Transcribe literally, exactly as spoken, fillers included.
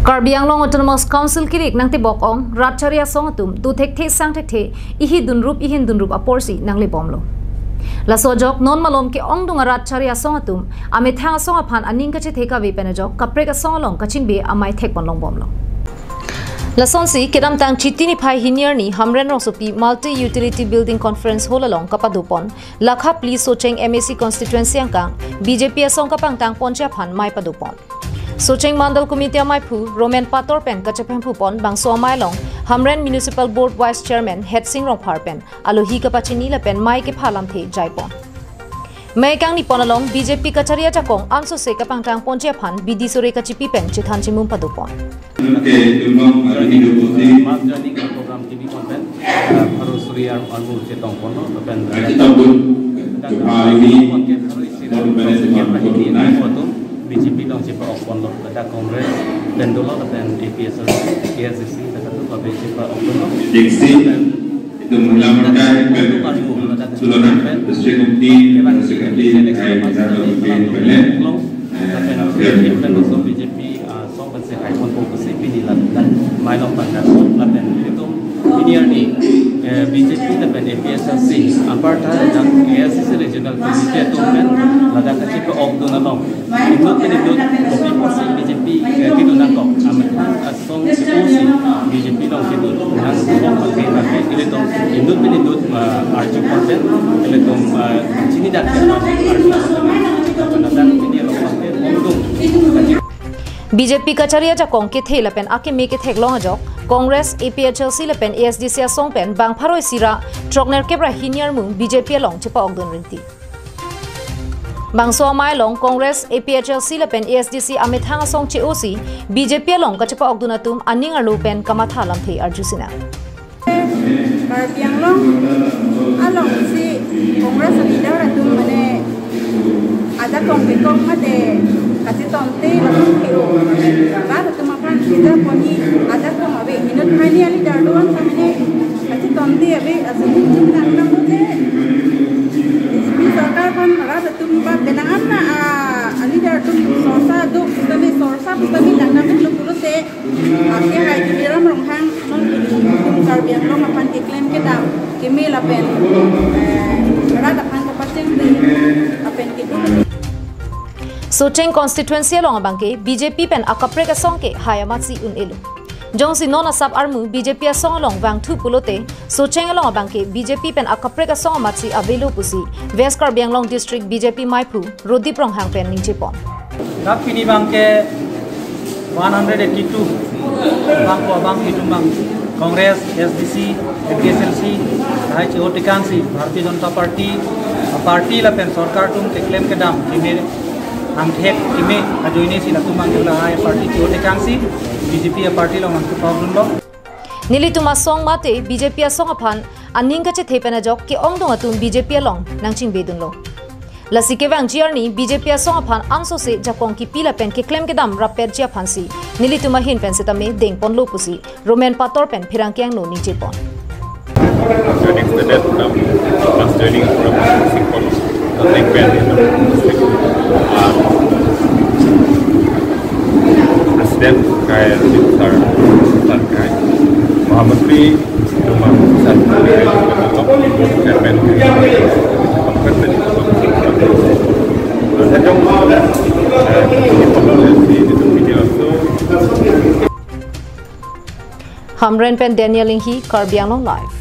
Karbi Anglong Autonomous Council kirik nangtebok ong rat chari asong atum do thekthe sang thekthe, ihi dunrup ihin dunrup aporsi nanglebomlo. Laso ajok non malom ke-ongdung arat chari asong atum amethang asong aphan aning kachethe kave pen ajok kaprek asong along kachingbe amei thekpon longbomlo. Lasonsi kedamtang Chiti niphai hini arni Hamren Rongsopi Multi Utility Building Conference Hall along kapadopon lakha phli Socheng M A C constituency angkang B J P asong kapangtangponji aphan mei padopon. Socheng Mandal Committee ameiphu Roman Pator pen kachephemphupon bangso amei along Hamren Municipal Board Vice Chairman Hetsing Rongphar pen alohi kapachini lapen mei kepha lamthe jaipon. Mei kangnipon along B J P kachari ajakong ansose kapangtangponji aphan bidi sore kachipi pen chethan chimum padopon. Oke, tulong hari ini dua puluh tiga. Mass joining program T V conference, uh, Harusuri ar-, armu chetongponlo, lapen, uh, Kita pun, dan jumpa hari ini, conference hari ini, mau beres dengan foto naik. B J P along chepa-okponlo, ladak Congress pen dolo, lapen A P H L C, A S D C, ladak tu kabe chepa-okponlo. Diksi, itu mula mereka, lapen, ladak Sulona, conference, District Committee, kevang District Committee, seleksi kayak apa misalnya, ini, lalu ini, lalu ini, lalu lapen, ini, lalu lapen, lalu lalu B J P, ah, asong pensi haiponpo pusi pini ladak mei along pangkang lapen ilitum pini arni, eh, B J P lapen A P H L C aparta dan A S D C Regional Committee atum pen ladak kachepa-okdun along inut pen inut kopi pusi B J P, eh, kedun nangkok amethang asong si pusi B J P along kedun nangkok abangke ilitum inut pen inut, eh, arjupon pen ilitum, eh, chinidak pen arjupon pen lapen ladak pini along abangke ongdung B J P kachari ajakong kethe lapen akeme ketheklong ajok, Congress, A P H L C lapen A S D C asong pen bang pharo isi ra throknerkep ra hini armu B J P along chepa-okdun rinti. Bangso amei along Congress, A P H L C lapen A S D C amethang asong che-osi B J P along kachepa-okdun atum aning arlo pen kamatha lamthe arjusinang. Karbi Anglong alongsi Congress leader atum mane ajakong kekong mate kachetonte latum kero. Rat atum aphan sida poni ajakong ave. Inut hini leader do-an ta mane kachetonte ave. Asini chum nang nang mute. B J P sorkar aphan rat atum ba benang an na, ah, leader atum sorsa do, sitame sorsa, sitame nang nang lo pulote. Ake hai Tuliram Ronghang non Karbi Anglong aphan keklem kedam keme lapen, eh, rat aphan kapachengdun lapen kedo. Socheng constituency along abangke B J P pen akaprek asong ke hai amatsi un-elo. Jongsi non asap armu B J P asong along vangthu pulote Socheng along abangke B J P pen akaprek asong amatsi avelo pusi West Karbi Anglong District B J P meiphu Rodip Ronghang pen ningjepon. Dak pini abangke one hundred eighty-two abang ko abang itum abang Congress, A S D C, A P H L C, lahai che-o tekangsi Bharatiya Janata Party, party lapen sorkar atum keklem kedam keme angthek keme ajoine si latum abangke lahai party che-o tekangsi B J P party along nangchepa-okdunlo. Nelitum asong mate B J P asong aphan aning kachethe pen ajok ke-ongdung atum B J P along nangchingbedunlo. Lasi kevangji arni B J P asong aphan ansose jakong kipi lapen keklem kedam rappetji aphansi nelitum ahin pen sitame dengponlo pusi Roman Pator pen pherangke angno ningjepon. Joining student, um, mass joining program singpon, uh, link pen, uh, President kai, Sir, Sir kai, Mahamantri, Duma, Sir, Chairman, Hamren pen Daniel Inghi, Karbi Anglong Live.